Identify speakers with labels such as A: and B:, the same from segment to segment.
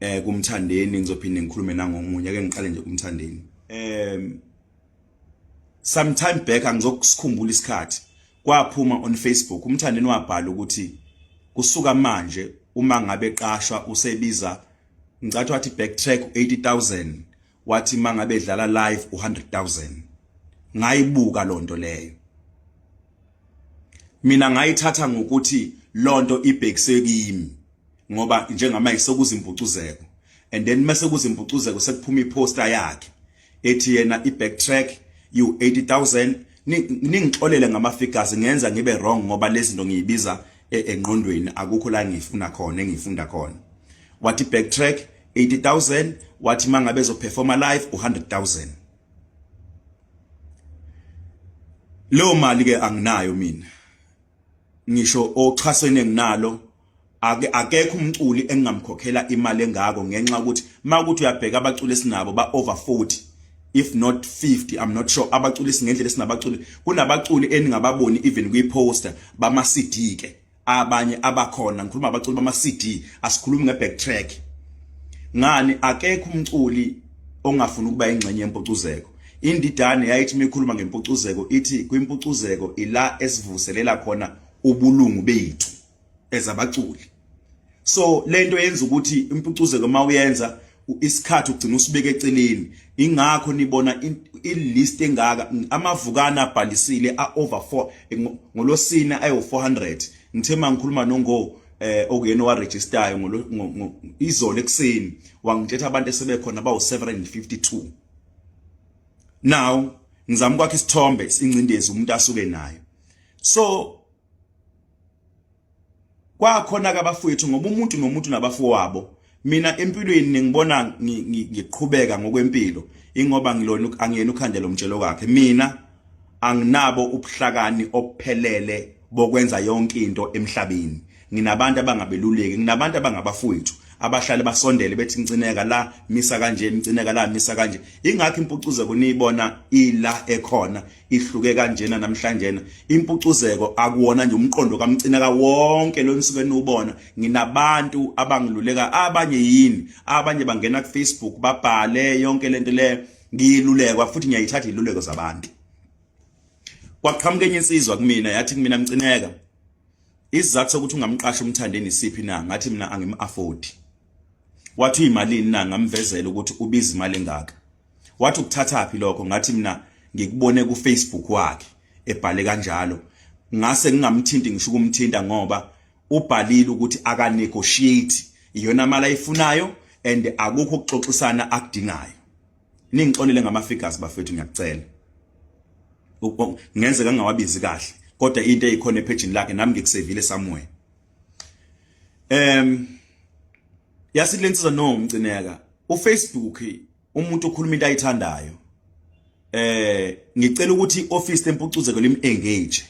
A: Kumthandeni ngizophinde ngikhulume nangomunye, ake ngiqale nje kumthandeni. Some time back, angizokusikhumbula isikhathi, kwaphuma on Facebook, umthandeni wabhala ukuthi kusuka manje uma ngabe eqashwa usebiza, ngicathi wathi backtrack 80,000, wathi mangabe edlala live u100,000. Ngayibuka lonto leyo mina, ngayithatha ngokuthi lonto ibhekise kimi, ngoba njengamanje sekuzimpucuzeko, and then mase kuzimpucuzeko sekuphuma iposter yakhe ethi yena i-backtrack you 80000. Ningixolele ngama figures, ngenza ngibe wrong, ngoba lezi zinto ngiyibiza engqondweni, akukho la ngifuna khona engifunda khona. Wathi backtrack 80000, wathi mangabe ezoperforma live u100000. Leyo mali ke anginayo mina, ngisho oxhasweni enginalo ake akekho umculi engingamkhokhela imali engako, ngenxa ukuthi makuthi uyabheka abaculi esinabo ba over 40, if not 50, I'm not sure, abaculi singendlela esinabaculi. Kunabaculi eningababoni even kwi poster bama CD ke abanye abakhona, ngikhuluma abaculi bama CD, asikhulumi nge backtrack ngani. Akekho umculi ongafuni ukuba ingxenye yempucuzeko. Indidane yayithi imikhuluma ngempucuzeko, ithi kwimpucuzeko ila esivuselela khona ubulungu bethu ezabaculi. So lento yenza ukuthi impucuzeko mawuyenza isikhathi ugcina usibeke eceleni. Ingakho nibona i-list engaka, amavukana abhalisile a over 4 ngolosina ayo 400. Ngithe mangikhuluma nongo okuyena owaregistayo ngolo izolo ekseni, wangitshetha abantu esebekhona bawu 752. Now ngizama ukwakha isithombe incindezi umuntu asuke nayo. So kwakhona ke abafowethu, ngoba umuntu nomuntu nabafowabo. Mina empilweni ngibona ngiqhubeka ngokwempilo, ingoba ngilona angiyena ukhandela umtshelo wakhe. Mina anginabo ubuhlakani obuphelele bokwenza yonke into emhlabeni. Nginabantu abangabeluleki, nginabantu abangabafowethu abahlale basondele bethi, "Mcineka, la misa kanje, Mcineka, la misa kanje." Ingakho impucuzeko niyibona ila ekhona ihluke kanjena namhlanje. Impucuzeko akuwona nje umqondo kaMcineka wonke lo nisuke niwubona. Nginabantu abangiluleka, abanye yini, abanye bangena ku Facebook babhale yonke lento le, ngiyilulekwa futhi ngiyayithatha iluleko zabantu. Kwaqhamuka enye insizwa kumina, yathi kumina, "Mcineka, isizathu sokuthi ungamqasha umthandeni isiphi na?" Ngathi mina angim afford. Wathi, "Uyimalini na?" Ngamvezela ukuthi ubiza imali engaka. Wathi, "Ukuthathaphi lokho?" Ngathi mina ngikubone ku Facebook wakhe ebhale kanjalo. Ngase ngingamthinti ngisho ukumthinta, ngoba ubhalile ukuthi aka negotiate, iyona mali ayifunayo and akukho ukuxoxisana akudingayo. Ningixolele ngama figures bafethu, ngiyakucela, ngenzeka ngingawabizi kahle, kodwa into eyikhona ephejini lakhe nami ngikusevile somewhere. Yasithi lensizwa, "No Mcineka, uFacebook umuntu ukhuluma into ayithandayo. Ngicela ukuthi office lempucuzeko lim engage,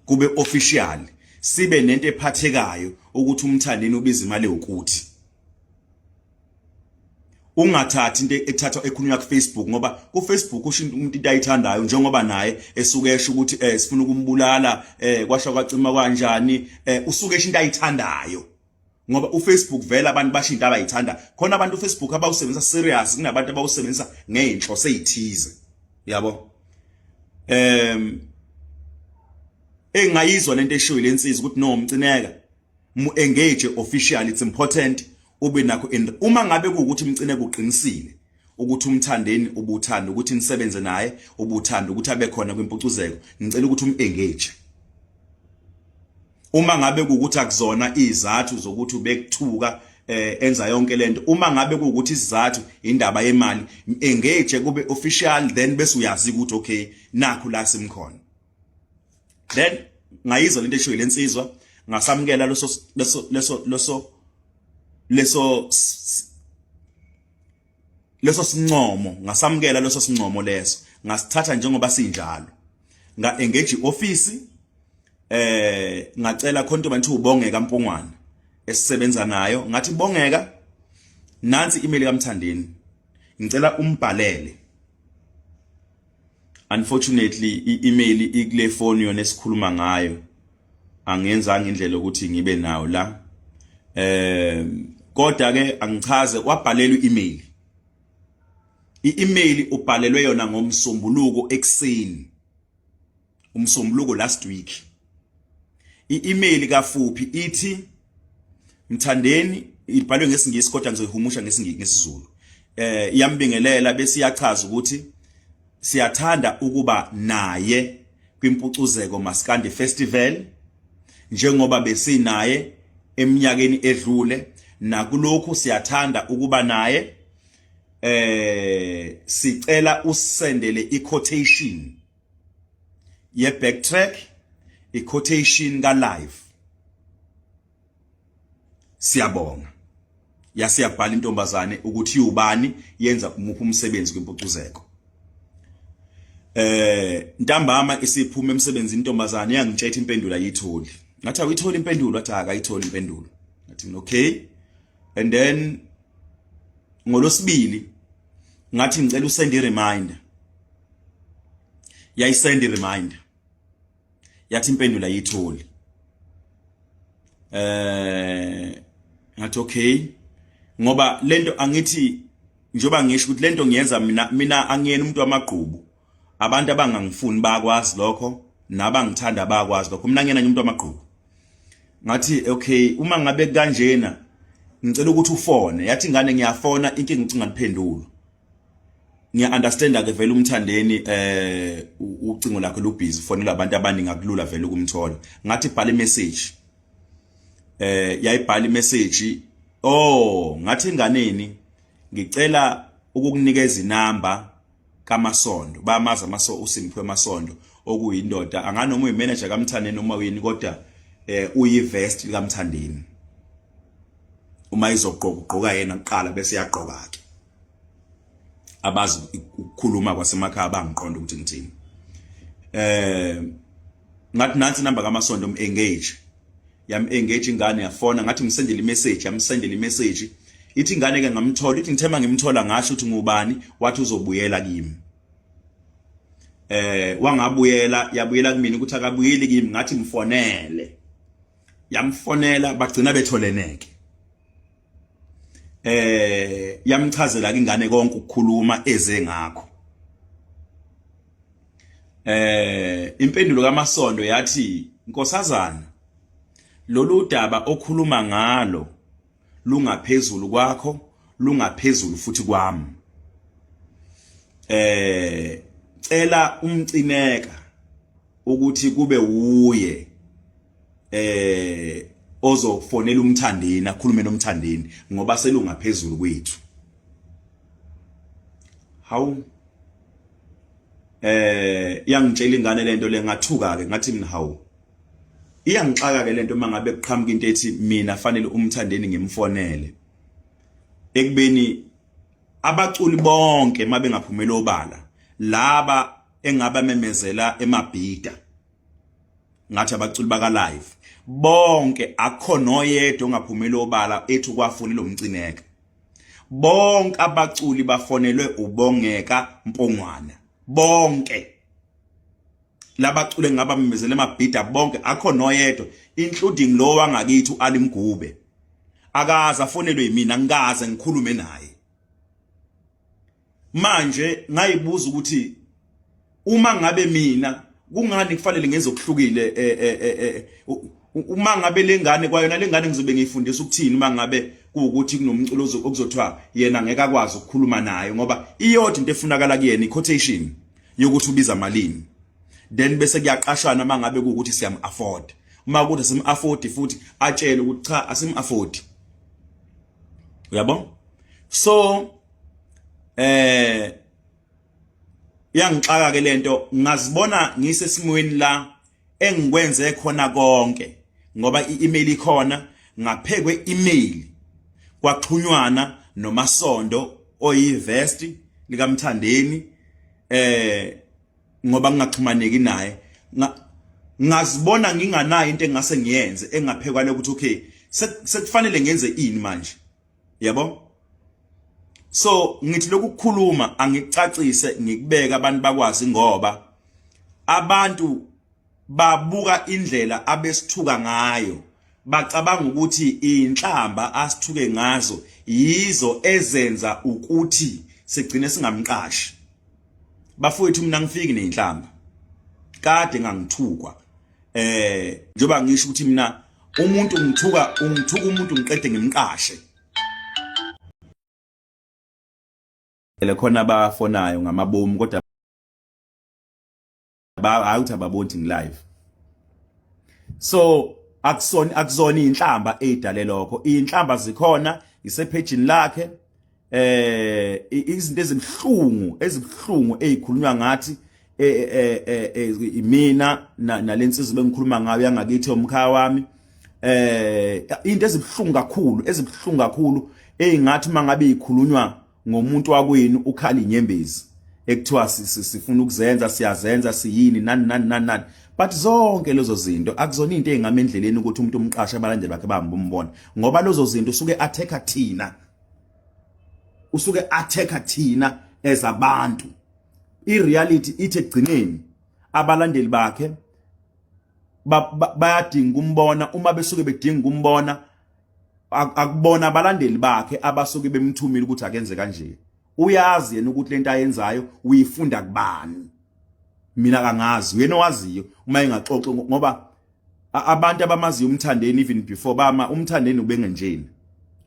A: kube official, sibe nento ephathekayo ukuthi umthandeni ubiza imali ukuthi ungathathi into ethathwa ekhulunywa ku Facebook, ngoba ku Facebook usho umuntu into ayithandayo, njengoba naye esuke esho ukuthi sifuna ukumbulala, kwasho kwacima kanjani, usuke esho into ayithandayo, ngoba uFacebook vele abantu basho into abayithanda khona. Abantu uFacebook abawusebenzisa serious kunabantu abawusebenzisa ngeinhloso ezithize, yabo." Engayizwa lento eshiwo lensizwa ukuthi, "No Mcineka, mu engage official, it's important ube nakho in uma ngabe kuukuthi Mcineka uqinisile ukuthi umthandeni ubuthanda ukuthi nisebenze naye, ubuthanda ukuthi abe khona kwimpucuzeko, ngicela ukuthi um-engage. Uma ngabe kuukuthi akuzona izathu zokuthi ubekuthuka enza yonke lento, uma ngabe kuukuthi isizathu indaba yemali, engage kube official, then bese uyazi ukuthi okay, nakhu la simkhona." Then ngayizwa lento eshiwo lensizwa, ngasamukela leso sincomo, ngasamukela leso sincomo leso, ngasithatha njengoba sinjalo, nga engage office, ngacela khona into ubongeka Mpungwana esisebenza nayo, ngathi, "Bongeka, nansi email kaMthandeni, ngicela umbhalele." Unfortunately i-email ikule phone yona esikhuluma ngayo, angiyenzanga indlela ukuthi ngibe nawo la. Kodwa ke angichaze, wabhalelwa i-email. I-email ubhalelwe yona ngoMsombuluko ekuseni, uMsombuluko last week. I-email kaFuphi ithi, "Mthandeni," ibhalwe ngesiNgisi kodwa ngizoyihumusha ngesiZulu. Iyambingelela bese iyachaza ukuthi siyathanda ukuba naye kwiMpucuzeko Maskandi Festival njengoba besinaye eminyakeni edlule, nakulokhu siyathanda ukuba naye. Sicela usendele i-quotation ye backtrack, i-quotation ka live, siyabonga. Yasiyabhala intombazane ukuthi ubani, yenza umuphi umsebenzi kwiMpucuzeko. Ntambama isiphuma emsebenzini intombazane, yangitshela impendulo ayitholi. Ngathi, "Awuyitholi impendulo?" Athi akayitholi impendulo. Ngathi, "Okay." And then ngolosibili ngathi, "Ngicela usend i-reminder." Yayisend i-reminder, yathi impendulo ayitholi. Ngathi, "Okay," ngoba lento angithi njoba ngisho ukuthi lento ngiyenza mina, mina angiyena umuntu wamagqubu. Abantu abangangifuni bakwazi lokho, nabangithanda bakwazi lokho. Mina ngiyena nje umuntu wamagqubu. Ngathi, "Okay, uma ngabe kanjena ngicela ukuthi ufone." Yathi ingane, "Ngiyafona, inkinga ucinga liphendula." Ngiya understand ke vele uMthandeni, ucingo lakhe lubusy, ufonela abantu abaningi, akulula vele ukumthola. Ngathi, "Bhala imessage." Yayibhala imessage. Oh, ngathi enganeni, "Ngicela ukukunikeza inamba kaMasondo." Bamazi amaso uSimphiwe Masondo, okuyindoda anganoma uyimanager kaMthandeni noma uyini, kodwa uyivest likaMthandeni. Uma izogqoka, ugqoka yena kuqala bese yagqoka ke. Abazi ukukhuluma kwasemakhaya bangiqonda ukuthi ngithini. Ngathi, "Nansi inamba kaMasondo, um-engage." Yam engage ingane, yafona. Ngathi, "Ngisendele imessage." Yamsendela imessage. Ithi ingane ke, "Ngamthola." Ithi, "Ngithema ngimthola, ngasho ukuthi ngubani, wathi uzobuyela kimi." Wangabuyela, yabuyela kumina ukuthi akabuyeli kimi. Ngathi, "Mfonele." Yamfonela, bagcina betholeneke. Yamchazela ke ingane konke ukukhuluma eze ngakho. Impendulo kaMasondo yathi, "Nkosazana, lolu daba okhuluma ngalo lungaphezulu kwakho, lungaphezulu futhi kwami. Cela umcineka ukuthi kube uye ozofonela uMthandeni, akhulume noMthandeni ngoba selungaphezulu kwethu." Hawu, yangitshela ingane lento le, ngathuka ke. Ngathi mina, "Hawu, iyangixaka ke lento mangabe kuqhamuka into ethi mina fanele uMthandeni ngimfonele, ekubeni abaculi bonke mabengaphumela obala laba engabamemezela emabhida." Ngathi abaculi baka live bonke, akho noyedwa ongaphumela obala ethi kwafuni lo Mcineka. Bonke abaculi bafonelwe uBongeka Mpongwana. Bonke labaculi engabamemezela emabhida bonke, akho noyedwa, including lo wangakithi uAli Mgube, akaze afonelwe yimina, ngikaze ngikhulume naye. Manje ngayibuza ukuthi uma ngabe mina, kungani kufanele ngenze okuhlukile? Uma ngabe lengane kwayona lengane ngizobe ngiyifundisa ukuthini uma ngabe kuwukuthi kunomculo okuzothiwa yena ngeke akwazi ukukhuluma naye, ngoba iyodwa into efunakala kuyena, i-quotation yokuthi ubiza malini, then bese kuyaqashana uma ngabe kuwukuthi siyam afford. Uma kuthi asim afford, futhi atshele ukuthi cha, asim afford, uyabo? So iyangixaka ke lento. Ngazibona ngisesimweni la engikwenze khona konke, ngoba i-email ikhona. Ngaphekwe email, kwaxhunywana noMasondo oyivest likaMthandeni, ngoba ngingaxhumaneki naye. Ngazibona nginganayo into engase ngiyenze engaphekwa le ukuthi okay, sekufanele ngenze ini manje, yabo? So ngithi lokukhuluma angicacise, ngikubeka abantu bakwazi, ngoba abantu babuka indlela abesithuka ngayo. bacabanga ukuthi inhlamba asithuke ngazo yizo ezenza ukuthi sigcine singamqashi. Bafowethu, mina ngifiki nezinhlamba, kade ngangithukwa. Njengoba ngisho ukuthi mina umuntu ngithuka, ungithuka umuntu ngiqede ngimqashe. Le khona abafonayo ngamabomu, kodwa hayi ukuthi ababoni ukuthi ngilive. So akusona, akuzona inhlamba ezidale lokho. Inhlamba zikhona, isephejini lakhe. Izinto ezibhlungu, ezibhlungu ezikhulunywa ngathi imina nalensizwa bengikhuluma ngayo yangakithi, umkhaya wami. Into ezibhlungu kakhulu, ezibhlungu kakhulu, ezingathi mangabe ikhulunywa ngomuntu wakwenu ukhala inyembezi, ekuthiwa sifuna ukuzenza, siyazenza, siyini, nani nani nani nani. But zonke lezo zinto akuzona into ezingama endleleni ukuthi umuntu umqashe, abalandeli bakhe bahambe umbona, ngoba lezo zinto usuke attack thina, usuke attack thina as abantu. I-reality ithi ekugcineni abalandeli bakhe bayadinga ukumbona. Uma besuke bedinga ukumbona, akubona abalandeli bakhe abasuke bemthumile ukuthi akenze kanje. Uyazi yena ukuthi lento ayenzayo uyifunda kubani. Mina kangazi, uyena owaziyo uma engaxoxi, ngoba abantu abamaziyo uMthandeni, even before bama uMthandeni ubengenjeni,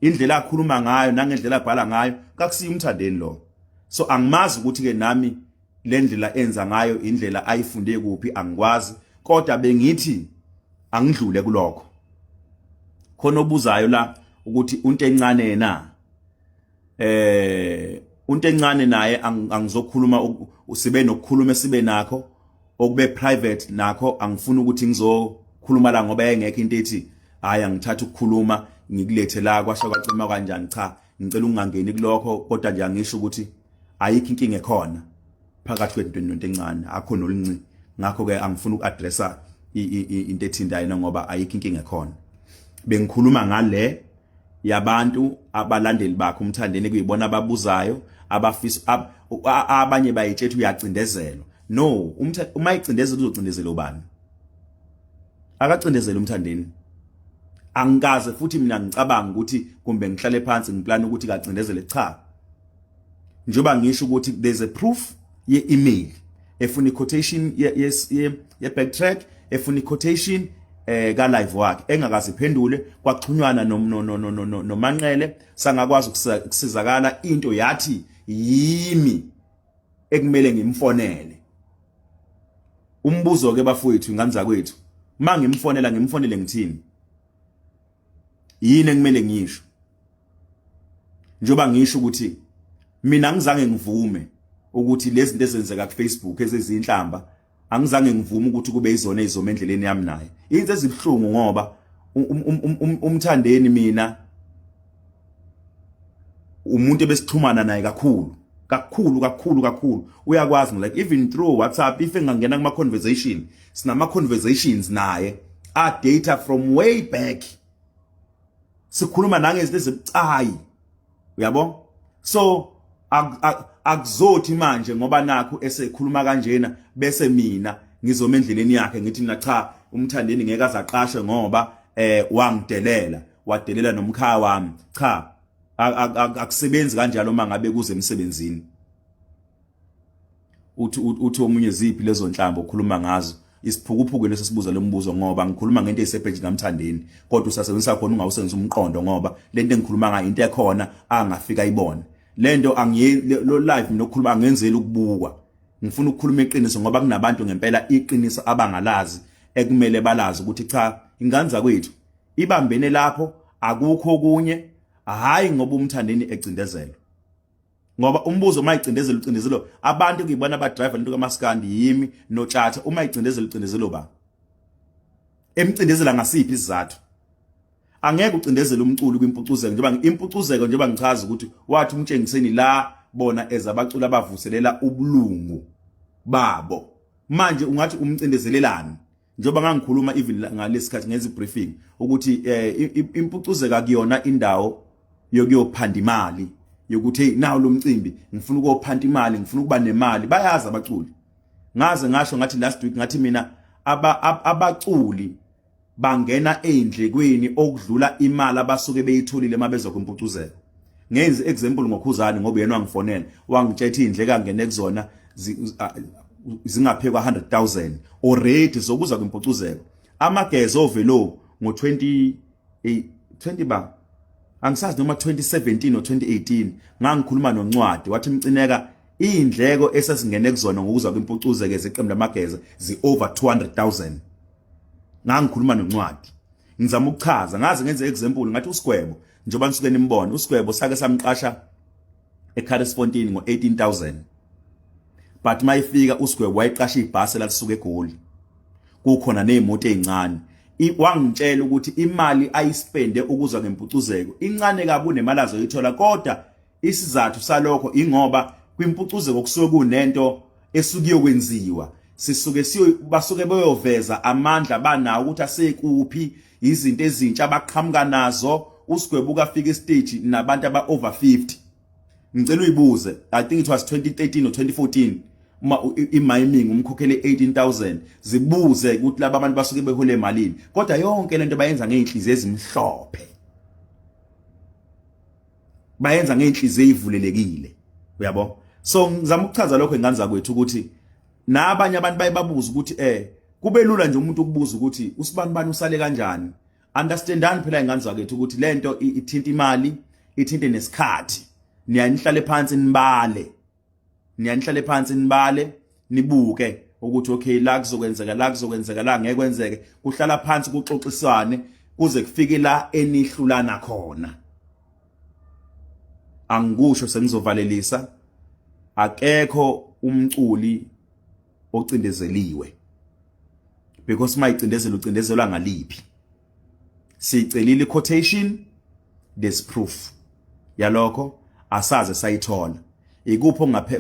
A: indlela akhuluma ngayo nangendlela abhala ngayo kakusiyo uMthandeni lo. So angimazi ukuthi ke nami le ndlela enza ngayo indlela ayifunde kuphi, angikwazi. Kodwa bengithi angidlule kulokho. Khona obuzayo la ukuthi unto encane na, unto encane naye angizokhuluma. Sibe nokukhuluma, sibe nakho okube private nakho. Angifuni ukuthi ngizokhuluma la ngoba engekho into ethi hayi, angithatha ukukhuluma ngikulethe la kwasho kwacima kanjani. Cha, ngicela ungangeni kulokho. Kodwa nje angisho ukuthi ayikho inkinga ekhona phakathi kwethu nento encane, akho nolunci. Ngakho ke angifuni uku-addressa into ethintayo ngoba ayikho inkinga ekhona. Bengikhuluma ngale yabantu abalandeli bakhe uMthandeni, kuyibona ababuzayo, abafisa, abanye bayitshetha uyacindezelwa. No, uma icindezela, uzocindezela ubani? Akacindezela uMthandeni. Angikaze futhi mina ngicabanga ukuthi kumbe ngihlale phansi ngiplan ukuthi kacindezele. Cha, njengoba ngisho ukuthi there's a proof ye-email efuna i-quotation ye-backtrack, efuna i-quotation ka live wakhe engakaze iphendule. Kwaxhunywana no no no no no noManqele, sangakwazi ukusizakala. Into yathi yimi ekumele ngimfonele. Umbuzo ke bafowethu, ingane zakwethu, mangimfonela ngimfonele ngithini? Yini ekumele ngisho? Njengoba ngisho ukuthi mina angizange ngivume ukuthi lezi zinto ezenzeka ku Facebook ezezinhlamba, angizange ngivume ukuthi kube izona ezizoma endleleni yami naye. Into ezibhlungu ngoba uMthandeni mina umuntu ebesixhumana naye kakhulu kakhulu kakhulu kakhulu. Uyakwazi, like even through WhatsApp, if engangena kuma conversation, sinama conversations naye a data from way back, sikhuluma nangezinto ezibucayi, uyabo. So akuzothi manje ngoba nakho esekhuluma kanjena bese mina ngizoma endleleni yakhe ngithi mina cha, uMthandeni ngeke azaqashwe ngoba wangidelela, wadelela nomkhaya wami. Cha, akusebenzi kanjalo uma ngabe kuze emsebenzini. Uthi omunye, ziphi lezo nhlambo okhuluma ngazo? Isiphukuphuku leso sibuza lo mbuzo, ngoba ngikhuluma ngento eyisepage kaMthandeni, kodwa usasebenzisa khona ungawusebenzisa umqondo, ngoba lento engikhuluma ngayo into ekhona angafika ayibone lento. Angiye lo live mina okukhuluma, angenzeli ukubukwa. Ngifuna ukukhuluma iqiniso ngoba kunabantu ngempela iqiniso abangalazi ekumele balazi ukuthi cha, ingane zakwethu, ibambene lapho, akukho okunye. Hayi, ngoba uMthandeni ecindezelwa, ngoba umbuzo, uma icindezelo, ucindezelo abantu kuyibona abadriver lento kaMaskandi, yimi noTshatha. Uma icindezelo, ucindezelo ba emcindezela ngasiphi isizathu? Angeke ucindezele umculo kwimpucuzeko, njengoba impucuzeko, njengoba ngichaza ukuthi wathi uMtshengiseni la bona ezabacula abavuselela ubulungu babo. Manje ungathi umcindezelelani? Njengoba ngangikhuluma even ngalesikhathi ngenza briefing ukuthi impucuzeka kuyona indawo yokuyophanda imali, yokuthi hey, nawu lo mcimbi, ngifuna ukuyophanda imali, ngifuna ukuba nemali. Bayazi abaculi. Ngaze ngasho ngathi last week, ngathi mina abaculi Bangena ey'ndlekweni okudlula imali abasuke beyitholile uma bezwa kwimpucuzeko. Ngenze example ngoKhuzani ngoba yena wangifonela wangitshela iy'ndleko angene kuzona zingaphekwa 100,000 already zokuza kwimpucuzeko. Amageza ovelo ngo-20 20 ba angisazi noma 2017 or 2018, ngangikhuluma noNcwadi, wathi, "Mcineka, iy'ndleko esesingene kuzona ngokuza kwimpucuzeko ezeqembu lamageza zi-over 200,000." Ngangikhuluma noNcwadi, ngizama ukuchaza, ngaze ngenze example, ngathi uSigwebo, njengoba nisuke nimbona uSigwebo, sake samqasha eCarisfontein ngo18000, but mayifika uSigwebo wayeqasha ibhasi elalisuka eGoli, kukhona nezimoto ezincane. Wangitshela ukuthi imali ayispende ukuza ngempucuzeko incane kabi unemali azoyithola, kodwa isizathu salokho ingoba kwimpucuzeko kusuke kunento esuke iyokwenziwa, sisuke siyo basuke beyoveza amandla banawo ukuthi asekuphi, izinto ezintsha abaqhamuka nazo. USigwebo ukafika estage nabantu aba over 50. Ngicela uyibuze, I think it was 2013 or 2014, uma i-miming umkhokhele 18,000. Zibuze ukuthi laba abantu basuke behole emalini, kodwa yonke lento bayenza ngeinhliziyo ezimhlophe, bayenza ngeinhliziyo ezivulelekile, uyabo? So ngizama ukuchaza lokho, ingane zakwethu, ukuthi nabanye abantu baye babuza ukuthi kube lula nje umuntu ukubuza ukuthi usibani bani usale kanjani. Understandani phela, ingane zakwethu, ukuthi lento ithinta imali, ithinte nesikhathi. Niyanihlale phansi nibale, niyanihlale phansi nibale, nibuke ukuthi okay, la kuzokwenzeka, la kuzokwenzeka, la ngeke kwenzeke. Kuhlala phansi kuxoxiswane kuze kufike la enihlulana khona. Angikusho sengizovalelisa, akekho umculi ocindezeliwe, because mayicindezelo ucindezelwa ngaliphi? Sicelile quotation, there's proof yalokho, asaze sayithola ikuphi okungaphe.